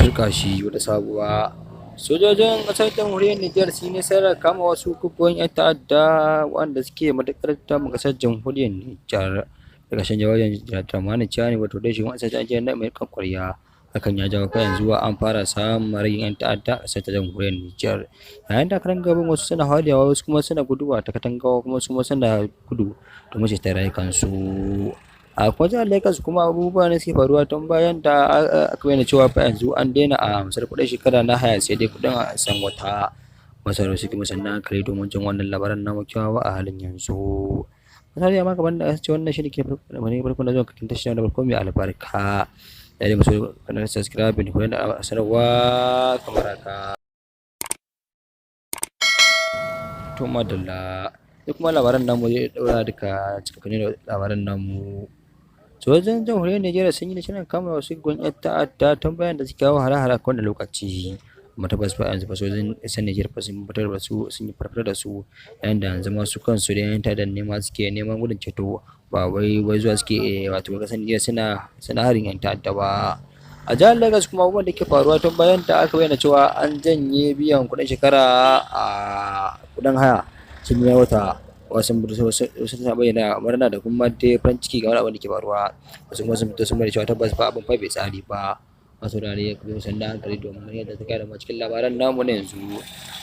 Turƙashi wata sabuwa. Sojojin ƙasar jamhuriyar Nijar sun yi nasarar kama wasu guggun 'yan ta'adda waɗanda suke matuƙar damun ƙasar jamhuriyar Nijar. Ƙarshen jawabin Dramani Chani, wato dai shugaban ƙasar ta na mai riƙon ƙwarya. Hakan ya jawo kai yanzu an fara samun ragin 'yan ta'adda a ƙasar ta jamhuriyar Nijar. Yayin da karan gaban wasu suna haɗewa, wasu kuma suna guduwa ta katangawa, kuma su suna gudu domin ceton rayukansu. A kuma jihar Lagos kuma abubuwa ne suke faruwa tun bayan da aka bayyana cewa fa yanzu an daina a amsar kuɗin shekara na haya, sai dai kuɗin a san wata. Masu suke musanna hankali domin jin wannan labaran namu kyawawa a halin yanzu. Misali, amma kamar da ce wannan shi ne ke farko na zuwa kakin tashar da farko mai albarka. Da dai masu kanar subscribe ku da sanarwa kamar haka. To madalla, sai kuma labaran namu zai daura duka cikakkun labaran namu. Sojojin jamhuriyar Nijeriya sun yi nasarar kama wasu gun 'yan ta'adda tun bayan da suke kawo hare-hare a kowane lokaci. Amma tabbas fa yanzu fa sojojin ƙasar Nijar fa sun fitar da su, sun yi farfar da su, yayin da yanzu ma su kansu da 'yan ta'addan ne ma suke neman gudun ceto, ba wai wai zuwa suke wato ƙasar Nijar suna harin 'yan ta'adda ba. A jihar Lagos kuma abubuwan da ke faruwa tun bayan da aka bayyana cewa an janye biyan kuɗin shekara a kuɗin haya sun yi wata, wasu suna bayyana murna da kuma dai farin ciki game da abin da ke faruwa, wasu kuma sun fito sun bayyana cewa tabbas fa abin fa bai tsari ba. Masu saurare, ku biyo sannan hankali domin yadda ta kaya da cikin labaran namu na yanzu.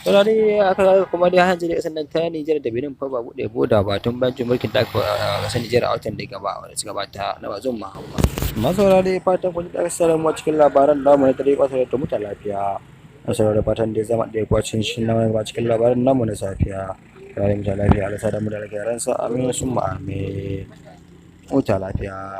Saurare, aka kuma dai hanzu da ƙasar nan ta Nijar da Benin fa ba buɗe boda ba tun bayan mulkin da aka ƙasar Nijar a watan da ya gabata na Bazoum Muhammad. Masu saurare, fatan kun ji da mu cikin labaran namu na dare, kwasa da muta lafiya. Masu saurare, fatan da ya zama ɗaya kwacin shi na cikin labaran namu na safiya. Saurare, muta lafiya, Allah sa da mu da alkhairansa, amin summa amin. Huta lafiya.